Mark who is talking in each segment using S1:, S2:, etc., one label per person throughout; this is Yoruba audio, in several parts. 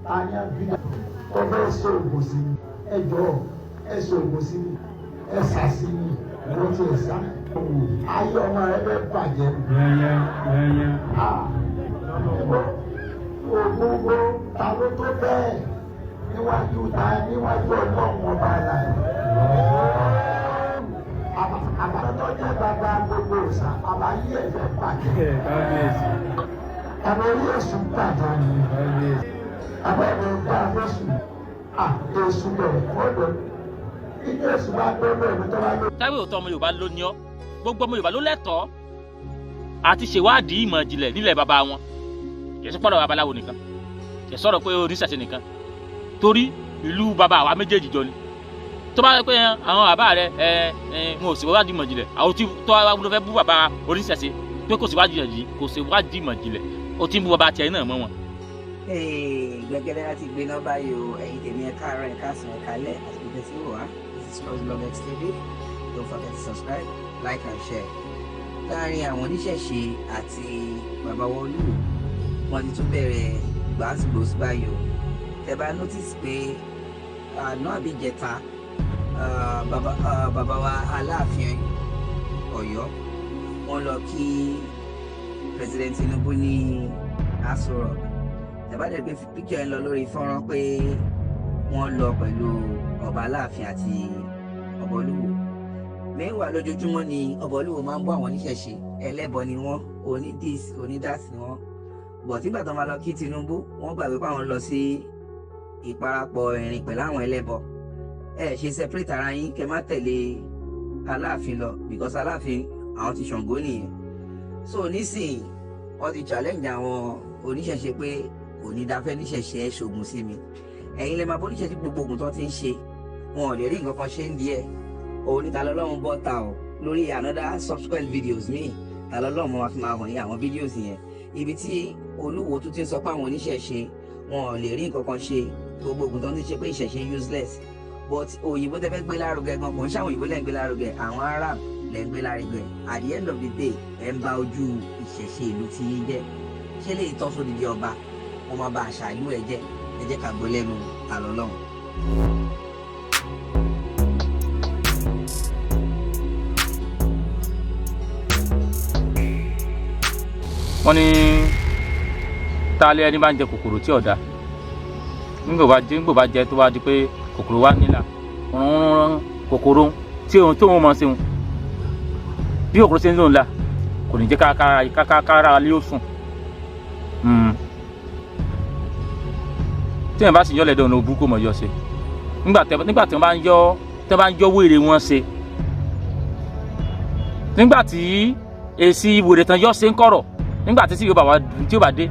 S1: Ta ni a bí tó fẹ́ sọ ògùn sí mi? Ẹ jọ̀ọ́, ẹ sọ ògùn sí mi, ẹ sà sí mi, wọ́n ti ẹ̀ sá. Ayé ọmọ rẹ fẹ́ bàjẹ́. Ògùn ta ló tó bẹ́ẹ̀ níwájú ta níwájú Ọlọ́run ọba àlàyé? Àbátọ́ jẹ́ bàbá gbogbo òòṣà, àbáyé ẹ̀ fẹ́ bàjẹ́. Àbá orí èṣù bàjẹ́ ni. Àbá ẹ̀rọ gbà fẹ́sù. À èṣù bẹ̀rẹ̀ ọ̀dọ̀. Inú èṣù bá gbọ́dọ̀ ẹ̀mí tó bá lò.
S2: Táwọn òótọ́ ọmọ Yorùbá ló ní ọ́, gbogbo ọmọ Yorùbá ló lẹ́tọ̀ọ́ àti ṣèwádìí ìmọ̀ ìjìnlẹ̀ nílẹ̀ bàbá wọn. Kì í ṣe pọ̀rọ̀ babaláwo nìkan, kì í sọ̀rọ̀ pé oníṣẹ̀ṣe nìkan, torí ìlú bàbá àwa méjèèjì jọ ni. Tó bá yẹ pé àwọn bàbá rẹ ẹ ẹ wọn ò ṣèwádìí ìmọ̀ ìjìnlẹ̀, àwọn tí tó wá ló fẹ́ bú bàbá oníṣẹ̀ṣe pé kò ṣèwádìí ìmọ̀ kò ṣèwádìí ìmọ̀ ìjìnlẹ̀, ó ti ń bú bàbá tiẹ̀ náà mọ́ wọn.
S3: Gbẹ̀gẹ́dẹ́ láti gbé náà báyìí o. Ẹ̀yin tèmi, ẹ káàárọ̀, ẹ káàsán, ẹ káalẹ́ àti gbogbo tí ó wà. This is Crossblog X TV. Don't forget to subscribe, like and share. Láàrin àwọn oníṣẹ̀ṣe àti bàbá wọn Olúwo, wọ́n ti tún bẹ̀rẹ̀ gbàásìgbòsí báyìí o. Tẹ́ bá notice pé àná àbí ìjẹta, bàbá wa Aláàfin Ọ̀yọ́, wọ́n lọ kí President Tinubu ní Aso Rock. Tẹ́ bá dẹ̀ pé picture ń lọ lórí fọ́nrán pé wọ́n lọ pẹ̀lú ọba Aláàfin àti ọba Olúwo mẹ́wàá. Lójoojúmọ́ ni ọba Olúwo máa ń bọ́ àwọn oníṣẹ̀ṣe, ẹlẹ́bọ ni wọ́n, oní this, oní that ni wọ́n. Bọ̀ tígbà tó máa lọ kí Tinubu, wọ́n gbàgbé pé àwọn lọ sí ìparapọ̀ ìrìn pẹ̀lú àwọn ẹlẹ́bọ. Ẹ ṣe separate ara yín, kẹ́ má tẹ̀lé Aláàfin lọ, because Aláàfin àwọn ti Ṣàngó nìyẹn. So nísìnyí, wọ́n ti challenge àwọn oníṣẹ̀ṣe pé kò ní dáfẹ́ níṣẹ̀ṣe ẹ̀ ṣògùn sí mi. Ẹ̀yin lè máa bó oníṣẹ̀ṣe gbogbo oògùn tó ti ń ṣe, wọn ò lè rí nǹkan kan ṣe ń díẹ̀. Òun ní Ta lọ́lọ́run bọ́ ta ọ̀ lórí another subsequent videos míì. Ta lọ́lọ́run máa fi máa hàn ní àwọn videos yẹn, ibi tí Olúwo tún ti ń sọ pé àwọn oníṣẹ̀ṣe wọn ò lè rí nǹkan kan ṣe, gbogbo oògùn tó ń ti ṣe, pé ìṣẹ̀ṣe useless. But òyìnbó tẹ́ fẹ́ gbé lárugẹ gan, kò ń ṣàwọn òyìnbó lẹ́ ń gbé lárugẹ, àwọn Arab lẹ́ ń gbé lárugẹ. At the end of the day, ẹ̀ ń ba ojú ìṣẹ̀ṣe ìlú tí yín jẹ́. Ṣé lè tọ́ sódìdí ọba ó máa ba àṣà ìlú ẹ jẹ́? Ẹ jẹ́ ká gbọ́ lẹ́nu Ta lọ́lọ́run.
S2: Wọ́n ní tálẹ́ ẹni bá ń jẹ kòkòrò tí ọ̀dà nígbà bá jẹ, nígbà bá jẹ, tó bá di pé kòkòrò wá nílà rúnrún kòkòrò tí òun tó òun mọ̀ sí òun, bí kòkòrò ṣe ń lòun la, kò ní jẹ́ kára lé ó sùn. Tí èèyàn bá sì yọ lẹ́dọ̀ ọ̀nà òbú kò mọ̀ yọ ṣe nígbà tí wọ́n bá ń yọ, tí wọ́n bá ń yọ wèrè wọn ṣe, nígbà tí èsì wèrè tán yọ ṣe ń kọ̀rọ̀, nígbà tí yóò bá wá tí yóò bá dé,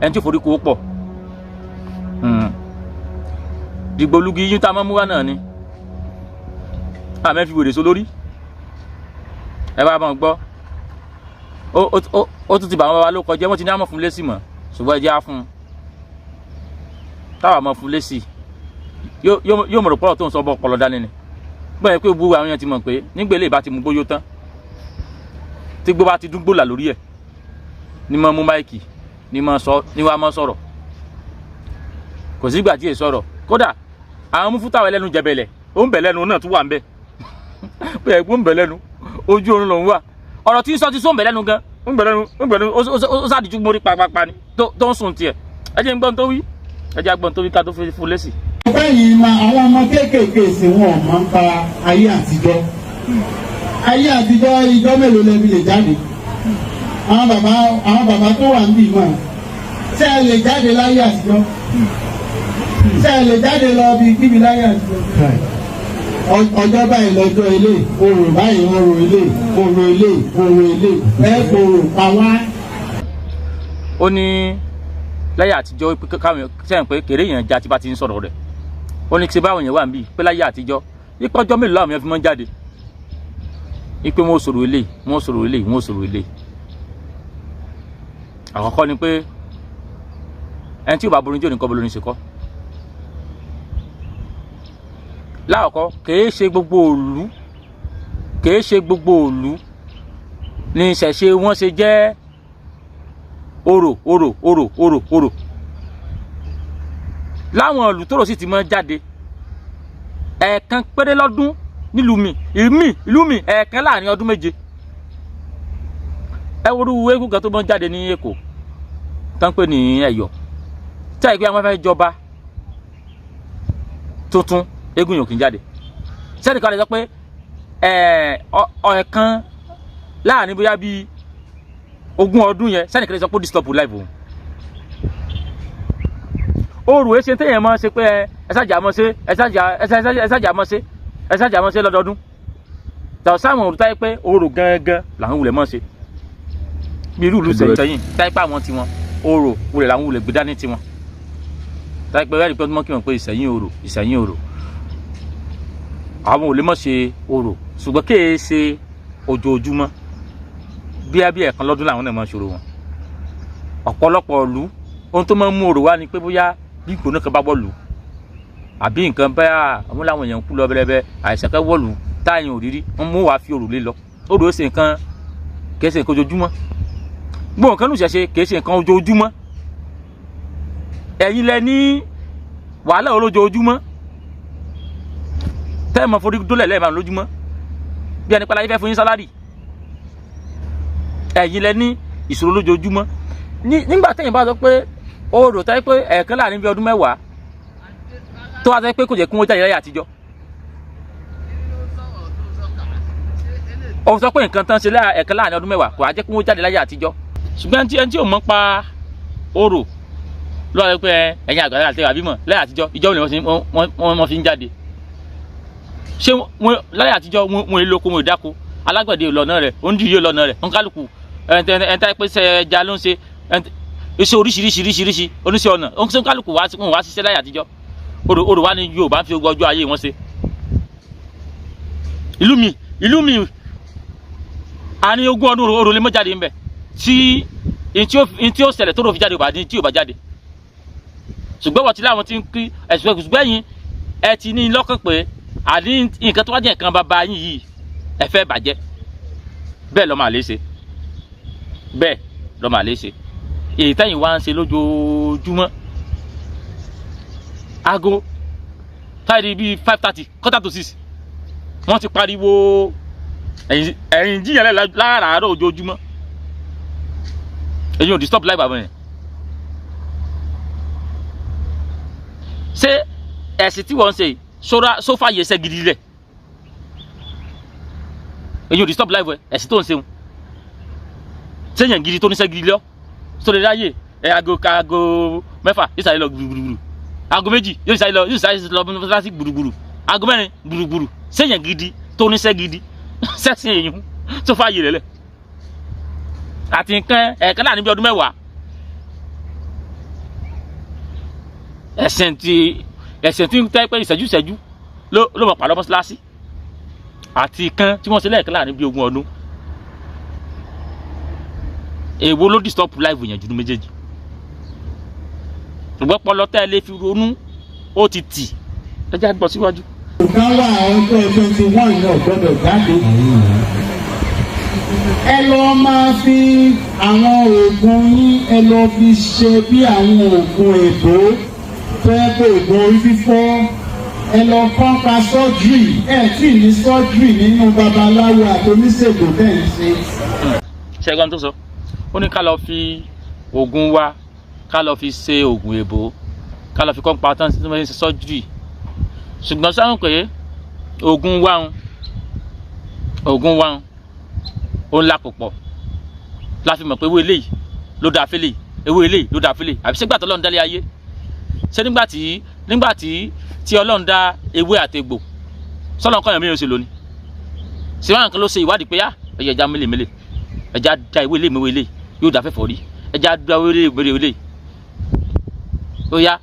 S2: ẹni tí ó forí kó pọ̀ dìgbòlugi yín tá a máa mú wá náà ni àmẹ́ fi wèrè so lórí. Ẹ bá bá wọn gbọ́, ó tún ti bà wọn bàbá ló kọjá. Wọ́n ti ní àmọ́ fún lésì mọ́, ṣùgbọ́n ẹ jẹ́ á fún un táwa mọ̀ fún lésì. Yóò mọ̀ rò pọ̀lọ̀ tó ń sọ bọ́ ọpọlọ dání ni. Gbọ́n yẹn pé gbogbo àwọn èèyàn ti mọ̀ pé nígbà eléyìí bá ti mú gbóyó tán, tí gbó bá ti dún gbòòlà lórí ẹ̀ ní mọ́ mú máìkì ní mọ́ sọ ní wàá mọ́ sọ̀rọ̀. Kò sígbà tí èè sọ̀rọ̀. Kódà àwọn mú fútàwọ̀ ẹlẹ́nu jẹ̀bẹ̀lẹ̀, ó ń bẹ̀ lẹ́nu náà tún wà ń bẹ̀ pé ẹ̀gbọ́n ń bẹ̀ lẹ́nu, ojú oorun lòún wà. Ọ̀rọ̀ tí ń sọ ti sọ ń bẹ̀ lẹ́nu gan, ń bẹ̀ lẹ́nu, ń bẹ̀ lẹ́nu, ó sàdíjú mórí pàápàá ni tó ń sùn tiẹ̀. Ẹ jẹ́ ń gbọ́n tó wí, ẹ jẹ́ àgbọ̀n tó wí ká tó fi fún lésì.
S4: Bẹ́yìn ma àwọn ọmọ kéékèèké sí, wọn ò máa ń pa ayé àtijọ́. Ayé àtijọ́, ìjọ mélòó lẹ́bi lè jáde? Àwọn bàbá tó wà níbí mọ̀, ṣé ẹ lè jáde láyé àtijọ́? Ṣé ẹ lè jáde lọ bí kíbi láyé àtijọ́? Ọjọ́ báyìí lọ́jọ́ ilé orò báyìí, orò ilé, orò ilé, orò ilé, ẹ fòrò pa wá.
S2: Ó ní láyé àtijọ́ pé káwọn sẹ́yìn pé kéré èèyàn já tí bá ti ń sọ̀rọ̀ rẹ̀. Ó ní ṣe báwọn èèyàn wà níbí pé láyé àtijọ́, ipò ọjọ́ mélòó làwọn èèyàn fi máa ń jáde, ipe wọn ò sọ̀rọ̀ ilé, wọn ò sọ̀rọ̀ ilé, wọn ò sọ̀rọ̀ ilé. Àkọ́kọ́ ni pé ẹni tí ò bá borin tí ò ní kọ́ bolórin ṣe kọ́. Láàkọ́, kìí ṣe gbogbo òlú, kìí ṣe gbogbo òlú ní ìṣẹ̀ṣe wọn ṣe jẹ́ orò, orò, orò, orò, orò. Láwọn ìlú tóró sì ti máa jáde ẹ̀ẹ̀kan péré lọ́dún nílùú mi, ìlú mi, ẹ̀ẹ̀kan láàrin ọdún 7. Ẹ wo irú eégún kan tó máa jáde ní Èkó tán pé ní Ẹ̀yọ̀, tí àìpé àwọn fẹ́ jọba tuntun, eégún yòókì ń jáde. Sẹ́nìkan lè sọ pé ẹ̀ẹ̀kan láàrin bóyá bíi 20 ọdún yẹn, sẹ́nìkan lè sọ pé ó disturb life òun. Orò ẹ ṣe téèyàn máa ṣe pé ẹ ṣáàjà máa ṣe, ẹ ṣáàjà, ẹ ṣáàjà máa ṣe, ẹ ṣáàjà máa ṣe lọ́dọọdún. Tàwọn sáwọn òrùn táyé pé orò gangan làwọn wulẹ̀ máa ṣe bí irú ìlú sẹ́yìn táyé pé àwọn tiwọn orò wulẹ̀ làwọn wulẹ̀ gbé dání tiwọn, táyé pé rẹ́ẹ̀rí pé wọ́n kí wọn pé Ìsẹ̀yìn orò, Ìsẹ̀yìn orò, àwọn ò lè má ṣe orò, ṣùgbọ́n kéè ṣe ojoojúmọ́, bí abí ẹ̀kan lọ́dún làwọn náà máa ṣòro wọn. Ọ̀pọ̀lọpọ̀ ìlú, ohun tó máa ń mú orò wá ni pé bóyá bí ìgbóná kan bá wọ̀lú, àbí nǹkan bẹ́ẹ̀, àwọn làwọn èèyàn ń kú lọ bẹ́rẹ́bẹ́, àìsàn kan wọ̀lú táyà ò rírí, wọ́n mú wàá fi orò lé lọ. Orò ó ṣe nǹkan, kìí ṣe nǹkan ojoojúmọ́. Gbogbo nǹkan ló ṣẹ̀ṣe kìí ṣe nǹkan ojoojúmọ́. Ẹ̀yin lẹ ní wàhálà olójoojúmọ́ tẹ́ ẹ̀ mọ̀ forí dólẹ̀ lẹ́ẹ̀márùn lójúmọ́ bí ẹni pàlàyé fẹ́ fún yín salary. Ẹ̀yin lẹ ní ìṣòro lójoojúmọ́. Nígbà tẹ́yìn bá sọ pé orò tẹ́ pé ẹ̀ẹ̀kan láàrin bí ọdún 10 tó wá sọ pé kò jẹ́ kí wọ́n jáde láyé àtijọ́, ó sọ pé nǹkan tán ṣe ẹ̀ẹ̀kan láàrin ọdún 10 kò á jẹ́ kí wọ́n jáde láyé àtijọ́. Ṣùgbọ́n ẹni tí ò mọ̀ pa orò ló wá sọ pé ẹ̀yin àgbàlagbà àti àbímọ láyé àtijọ́, ìjọ ni wọ́n fi ń jáde. Ṣé láyé àtijọ́ wọn èlò oko, wọn ìdáko, alágbẹ̀dẹ lọ́nà rẹ̀, onídìrí lọ́nà rẹ̀, òǹkálùkù ẹ̀ńtà pé ṣe ẹja ló ń ṣe iṣẹ́ oríṣiríṣiríṣiríṣi oníṣẹ́ ọ̀nà, òǹkálùkù wọn wá ṣiṣẹ́ láyé àtijọ́. Orò wá ní Yorùbá ń fi ọjọ́ ayé wọn ṣe. Ìlú mi àní 20 ọdún orò lè mọ́ jáde ńbẹ̀, tí ntí ó ṣẹlẹ̀ tó rò fi jáde ò bá ní tí ò bá jáde. Ṣùgbọ́n wọ́n ti láwọn ti ń kí ẹ̀sùn, ṣùgbọ́n ẹ̀yin ẹ ti ní lọ́kàn pé àní nǹkan tó wá jẹ́ nǹkan bàbá yín yìí ẹ fẹ́ bàjẹ́. Bẹ́ẹ̀ lọ́mọ àlè ṣe, bẹ́ẹ̀ lọ́mọ àlè ṣe. Èyí tẹ́yìn wá ń ṣe lójoojúmọ́, aago táyì bíi 5:30, 5:45, wọ́n ti pariwo ẹ̀yìn jíyàn lẹ́ láràárọ̀ ojoojúmọ́. Èyí ò disturb life àwọn yẹn. Ṣé ẹ̀sìn tí wọ́n ń ṣe sófà yẹsẹ̀ gidi lẹ̀? Èyí ò disturb life ẹ̀. Ẹ̀sìn tó ń ṣeun sẹ́yìn gidi tó níṣẹ́ gidi lọ sórí ráyè ẹ̀ aago 6 yóò sáré lọ gbùrùgbùrù, aago 2 yóò sáré lọ, yóò sáré lọ mọ́sálásí gbùrùgbùrù, aago 4 gbùrùgbùrù. Sẹ́yìn gidi tó níṣẹ́ gidi sẹ́sìn èyí tó fààyè rẹ̀ lẹ̀ àti nǹkan ẹ̀ẹ̀kan láàrin bí ọdún 10. Ẹ̀sìn tí ń tẹ́ pé ìṣẹ́jú ìṣẹ́jú ló mọ̀ pàlọ́ mọ́sálásí àti kan tí wọ́n ṣe lẹ́ẹ̀kan láàrin bí 20 ọdún. Èwo ló disturb life yẹn jù ní méjèèjì? Ṣùgbọ́n pọlọ tẹ́ ẹ lè fi ronú ó ti tì. Ẹ jẹ́ gbọ́ síwájú.
S4: Nǹkan wà ọjọ́ 21 náà gbọ́dọ̀ jáde. Ẹ lọ máa fi àwọn oògùn yín, ẹ lọ fi ṣe bí àwọn oògùn èbó tó yẹ pé oògùn orí fífọ́, ẹ lọ kọ́ pa sọ́jírì. Ẹ tí ní sọ́jírì nínú babaláwo àti oníṣègùn tẹ̀ ń ṣe.
S2: Ṣẹ́gun tó sọ ó ní ká lọ fi oògùn wa, ká lọ fi ṣe oògùn èbó, ká lọ fi kọ́ pa tán tí wọ́n ṣe sọ́jírì. Ṣùgbọ́n sáwọn pé oògùn wa ó ń lápòpọ̀ la fi mọ̀ pé ewé eléyìí ló dáa fẹ́lẹ̀, ewé eléyìí ló dáa fẹ́lẹ̀. Àbí ṣégbà tó Ọlọ́run dálé ayé, ṣé nígbà tí Ọlọ́run dá ewé àtegbò sọ́lọ́n kọ́yàn mí ò ṣe lónìí? Ṣé wọn kan ló ṣe ìwádìí pé ẹyẹ ẹja mélèé mélèé, ẹja da ewé eléyìí mewé eléyìí yóò dá fẹ́fọ́ rí, ẹja da ewé eléyìí mewé eléyìí ó yá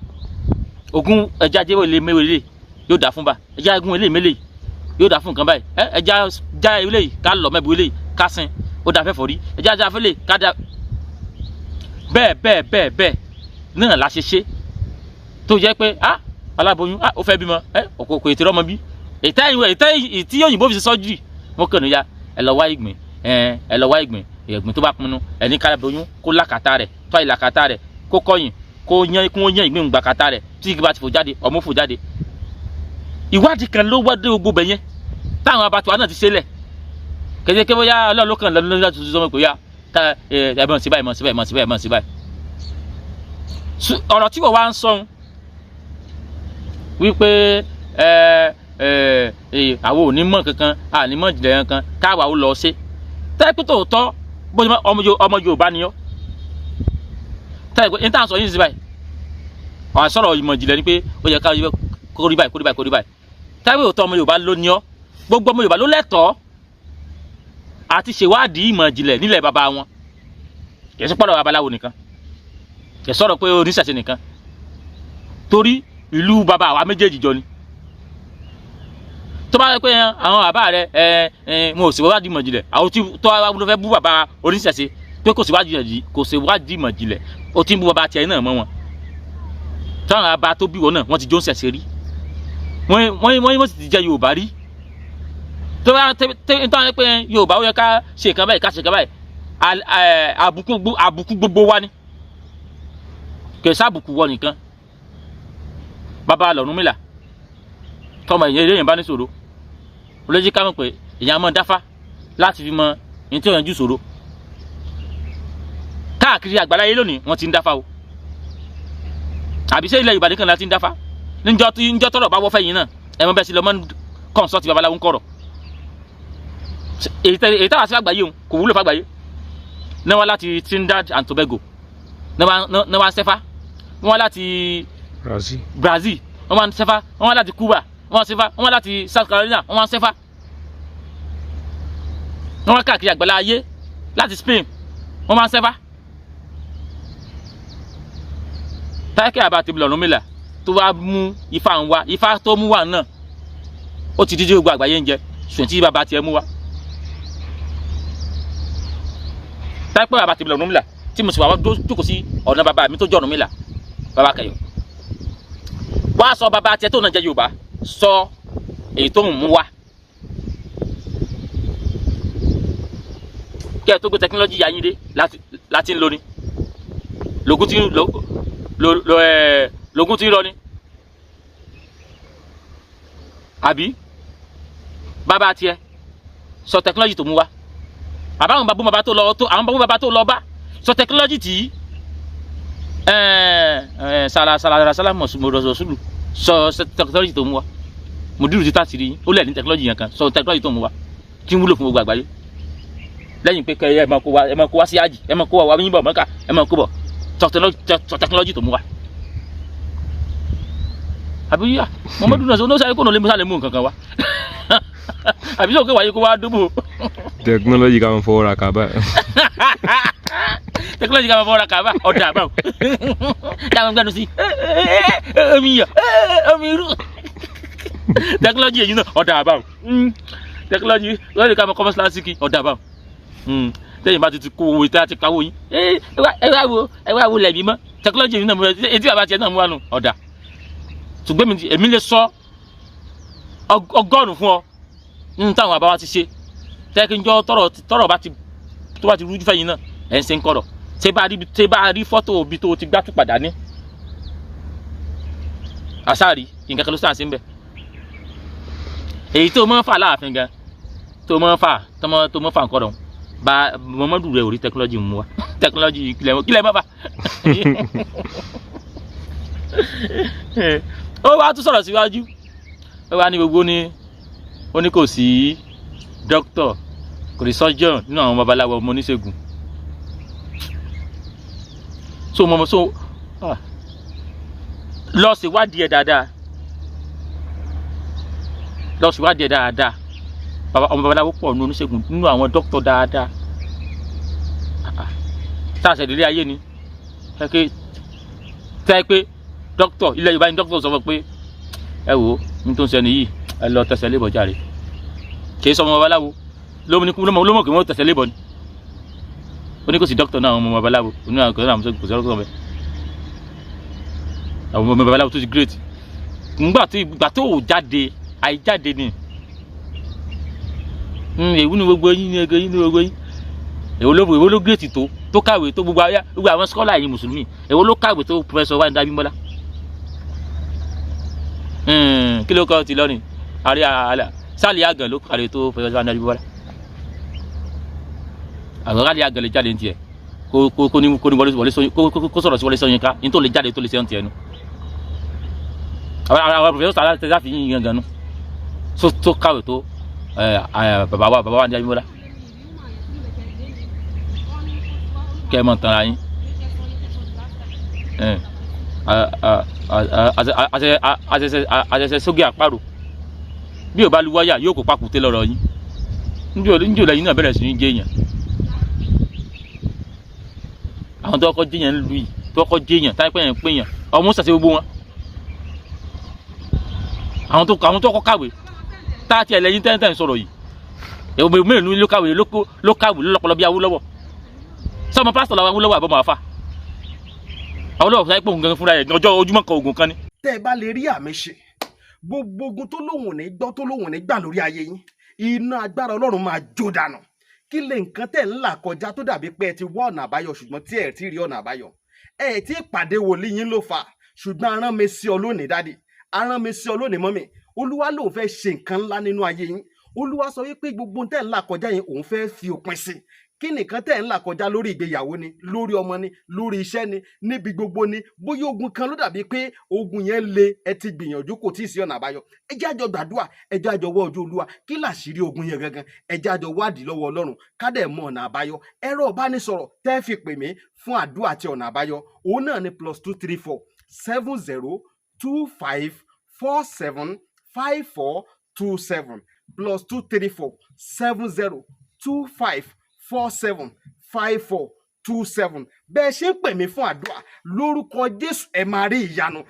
S2: ògùn, ẹja jẹ́ ewé eléyìí mewé eléyìí yóò dá fún ba, ẹja egun eléyìí mélèé yóò dá fún nǹkan báyìí, ẹja já eléyìí ká lọ mẹ́bu eléyìí ká sin ó dá fẹ́fọ́ rí, ẹja já fẹ́lẹ̀ ká dá bẹ́ẹ̀ bẹ́ẹ̀ bẹ́ẹ̀ bẹ́ẹ̀ náà la ṣe ṣe tó jẹ́ pé aláboyún ó fẹ́ bímọ kò ètò ọmọ bí ètí òyìnbó fi ṣe sọ́júrì wọ́n kàn ní ya ẹ lọ wá ìgbín, ẹ lọ wá ìgbín, ìgbín tó bá pinnu ẹni káláboyún kó làkàtà rẹ̀ tó àìlàkàtà rẹ̀ kó kọ̀yìn Kó yán, kó yán ìgbín gbàkátà rẹ̀. Tí igi bá ti fò jáde, ọmọ fò jáde. Ìwádìí kan ló wá dé gbogbo bẹ̀ yẹn táwọn abatuwa náà ti ṣe lẹ̀. Kẹ̀kẹ́ bóyá Ọlọ́run ló kàn lọ́nà láti sọ pé yá ká ẹ ẹ mọ̀ sí báyìí, mọ̀ sí báyìí, mọ̀ sí báyìí, mọ̀ sí báyìí. Ọ̀rọ̀ tí wọ́n wá ń sọ wípé ẹ ẹ ẹ àwọn ò ní mọ̀ kankan, à ní mọ̀ jìnlẹ̀ kankan, káwa ó lọ ṣe tẹ́pẹ́ tòótọ́ bó ṣe ọmọ Yorùbá ni ọ́ tẹ́pẹ́ ní táwọn sọ yìí sí báyìí. Àwọn sọ̀rọ̀ ìmọ̀ ìjìnlẹ̀ ni pé ó yẹ ká kó rí báyìí, kó rí báyìí, kó rí báyìí. Tẹ́pẹ́ òótọ́ ọmọ Yorùbá ló ní ọ́, gbogbo ọmọ Yorùbá ló lẹ́tọ̀ọ́ àti ṣèwádìí ìmọ̀ ìjìnlẹ̀ nílẹ̀ bàbá wọn. Kì í ṣe pọ̀rọ̀ babaláwo nìkan, kì í sọ̀rọ̀ pé oníṣẹ̀ṣe nìkan, torí ìlú bàbá àwa méjèèjì jọ ni. Tó bá yẹ pé àwọn bàbá rẹ ẹ ẹ wọn ò sì wádìí ìmọ̀ ìjìnlẹ̀, àwọn tí tó wá ló fẹ́ bú bàbá oníṣẹ̀ṣe pé kò sì wádìí, kò sì wádìí ìmọ̀ ìjìnlẹ̀, ó ti ń bú bàbá tiẹ̀ náà mọ́ wọn. Táwọn bàbá tó bí wọn náà, wọ́n ti jó ń ṣẹ̀ṣẹ̀ rí, wọ́n sì ti jẹ́ Yorùbá rí. Tó bá tẹ tẹ tó bá yẹ pé Yorùbá, ó yẹ ká ṣe nǹkan báyìí, ká ṣe nǹkan báyìí, àbùkù gbogbo wa ni, kì í sábùkù wọ nìkan. Bàbá Ọ̀rúnmìlà, tọmọ ìyẹn eléyìí bá ní ṣòro, olójú ká mọ̀ pé èèyàn máa dáfá láti fi mọ ní tí ó yanjú ṣòro. Káàkiri àgbáláyé lónìí, wọ́n ti ń dáfá o. Àbí ṣé ilẹ̀ Yorùbá nìkan la ti ń dáfá? Níjọ́ tí níjọ́ tọ́rọ̀ bá wọ́ fẹ́ yín náà, ẹ mọ bẹ́ẹ̀ sí lọ mọ́ consult babaláwo ń kọ̀rọ̀. Èyí táwa sí àgbáyé òun kò wúlò fàgbáyé náà. Wá láti Trinidad and Tobago náà wá ń sẹ́fá, wọ́n wá láti
S5: Brazil.
S2: Brazil, wọ́n wá ń sẹ́fá, wọ́n wá láti Cuba, wọ́n wá ń sẹ́fá, wọ́n wá láti South Carolina, wọ́n wá ń sẹ́fá, wọ́n wá káàkiri àgbàlá ayé, láti Spain, wọ́n wá ń sẹ́fá. Táìkì àbá tèmi l'Ọ̀rúnmìlà tó wá mú ifá ń wá, ifá tó mú wà náà, ó ti dídí gbogbo àgbáyé ń jẹ sùn tí bàbá tiẹ̀ mú wá. Táìpẹ́ bàbá tèmi l'Ọ̀rúnmìlà tí mo sì wá jókòó sí ọ̀nà bàbá mi tó jẹ́ Ọ̀rúnmìlà, bàbá Kẹyọ, wá sọ bàbá tiẹ̀ tó náà jẹ́ Yorùbá, sọ èyí tó ń mú wá kí ẹ tó gbé technology yá yín dé láti ń lò ní lògùn tí lò lò ẹ lògùn tí ń rọ ni. Àbí bàbá tiẹ̀ sọ technology tó mú wá, àbáwọn bàbá bàbá tó lọ tó àwọn bàbá bàbá tó lọ bá sọ technology tí ẹ ẹ sala sala sala mọ̀sùlù sọ technology tó mú wá. Mùdírù ti tà sí rí ó lẹ̀ ní technology yẹn kan. Sọ technology tó mú wá tí ń wúlò fún gbogbo àgbáyé, lẹ́yìn pé kẹ́ ẹ máa kó wa, ẹ máa kó wa sí àjì, ẹ máa kó wa wá yín bọ̀ mọ́kà, ẹ máa kó bọ̀. Sọ technology tó mú wá. Àbí yá Muhammadu náà sọ ní ó sáré kó nà lè mú sáré mú nǹkan kan wá, àbí sọ pé wáyé kó wá dúbò.
S5: Technology ká máa fọwọ́ ra kaba.
S2: Technology ká máa fọwọ́ ra kàbá, ọ̀dà àbáwò táwọn gbẹnu sí omi iyọ̀, omi irú. Technology èyí náà, ọ̀dà àbáwò. Technology lọ́ọ̀dì ká máa kọ́ mọ́sálásí kí ọ̀dà àbáwò. Tẹ́yìn bá ti ti kó owó ìta ti kawó yín, ẹ wá wo, ẹ wá wo lẹ̀mí mọ́. Technology èyí náà mú etí bàbá tiẹ̀ náà mú wa nù ọ̀dà. Ṣùgbọ́n èmi lè sọ 100 fún ọ nínú táwọn bàbá wa ti ṣe tẹ́kí njọ́ tọ́rọ̀ bá ti tó bá ti rújú fẹ́yìn náà, ẹ̀ ń ṣe ń kọ̀rọ̀. Ṣé bá rí fọ́tò òbí tó ti gbátù padà ní àṣàrí nǹkan kan ló sàn sí ń bẹ̀. Èyí tó mọ́ fà láàfin gan, tó mọ́ fà, tó mọ́ fà ń kọ̀rọ̀ bá Muhammadu rẹ̀ ò rí technology mú wa. Technology kílẹ̀ mọ́ fà. Ó wá tún sọ̀rọ̀ síwájú, ó wá ní gbogbo ní ó ní kò sí doctor, kò sí surgeon nínú àwọn babaláwo ọmọ oníṣègùn. So mo so lọ ṣèwádìí ẹ dáadáa, lọ ṣèwádìí ẹ dáadáa. Baba ọmọ babaláwo pọ̀ nínú oníṣègùn, nínú àwọn doctor dáadáa. Tá a ṣẹ̀dílé ayé ni tẹ́ pé doctor ilẹ̀ Yorùbá ni doctor sọ fún pé ẹ wò ó ní tó ń ṣẹni yìí, ẹ lọ tẹsẹ̀ lébọ̀ jáde. Kì í sọ ọmọ babaláwo ló ní ló mọ̀ kí wọ́n tẹsẹ̀ lébọ̀ ni. Ó ní kò sí doctor náà àwọn ọmọ babaláwo onú àwọn kan náà kò sí doctor bẹ́ẹ̀. Àwọn ọmọ babaláwo tó ti great ngbà tó ìgbà tó ò jáde àìjáde ni. Èwo ni gbogbo yín ní ẹgbẹ́ yín ní gbogbo yín, èwo ló great tó. Tó kàwé tó gbogbo ayé, gbogbo àwọn scholar yìí, mùsùlùmí, èwo ló kàwé tó Professor Wándé Abímbọ́lá? Kí ló kọ́ ti lọ́rìn àrí àlà sáàlì àgàn ló kàwé tó Professor Wándé Abímbọ́lá? Àwọn àlè àgàn lè jáde ní tiẹ̀, kó ní wọlé wọlé sọyìn, kó sọ̀rọ̀ sí Wọlé Ṣóyínká ní tó lè jáde tó lè ṣe ń tiẹ̀ nu. Àwọn professor sàlá tẹ̀síà fi yín gangan nu tó kàwé tó ẹ ẹ bàbá wa ní Abímbọ́lá. Kẹ́ ẹ mọ̀ tán ra yín. Ẹ àṣẹṣẹ sógè àparò, bí o bá lu wáyà yóò kó pàkúté lọ́rọ̀ yín. Níjò lẹ́yìn náà bẹ̀rẹ̀ sí ní jẹ́yàn. Àwọn tó kọ́kọ́ jẹ́yàn ń lu yìí, tó kọ́kọ́ jẹ́yàn táyé pẹ́yàn péyàn ọmọ sàṣẹ gbogbo wọn, àwọn tó kọ́ kàwé tá a tiẹ̀ lẹ́yìn tẹ́ntẹ́n ń sọ̀rọ̀ yìí, èwo mélòó ló kàwé, ló kàwé lọ́pọlọ bí Awólọ́wọ̀? Sọmọ pásítọ̀ làwọn Awólọ́wọ̀ àbọ̀mọ̀ àfà Awólọ́wọ̀ sáyé pé òun gangan fúnra rẹ̀ ọjọ́ ojúmọ́ kan oògùn kan ni.
S6: Tẹ́ ẹ bá lè rí àmì ṣe, gbogbo ogun tó lóhùn ní gbọ́, tó lóhùn ní gbà lórí ayé yín, iná agbára Ọlọ́run máa jó dànù. Kí lè nǹkan tẹ́ ń là kọjá tó dàbí pé ẹ ti wá ọ̀nà àbáyọ, ṣùgbọ́n tí ẹ ti rí ọ̀nà àbáyọ? Ẹ ti pàdé wòlíì yín ló fà á, ṣùgbọ́n arán mi sí ọ lónìí, daddy, arán mi sí ọ lónìí, mummy. Olúwa lòun fẹ́ ṣe nǹkan ńlá nínú ayé yín. Olúwa sọ wípé gbogbo tẹ́ ń là kọjá yẹn, òun fẹ́ fi òpin sí. Kí nìkan tẹ́ ń là kọjá? Lórí ìgbéyàwó ni, lórí ọmọ ni, lórí iṣẹ́ ni, níbi gbogbo ni. Bóyá ogun kan ló dàbí pé ogun yẹn le, ẹ ti gbìyànjú, kò tí ì sí ọ̀nà àbáyọ. Ẹ jẹ́ àjọ gbàdúrà, ẹ jẹ́ àjọ wọ́ ojú Olúwa. Kí làṣírí ogun yẹn gangan? Ẹ jẹ́ àjọ wádìí lọ́wọ́ Ọlọ́run, ká dẹ̀ mọ ọ̀nà àbáyọ. Ẹ̀rọ ìbánisọ̀rọ̀ tẹ́ fi pè mí fún àdúrà àti ọ̀nà àbáyọ, òun náà ni +234 70 25 47 54 27, +234 70 25 47 54 27. Bẹ́ẹ̀ ṣe ń pè mí fún àdúrà, lórúkọ Jésù, ẹ máa rí ìyanu.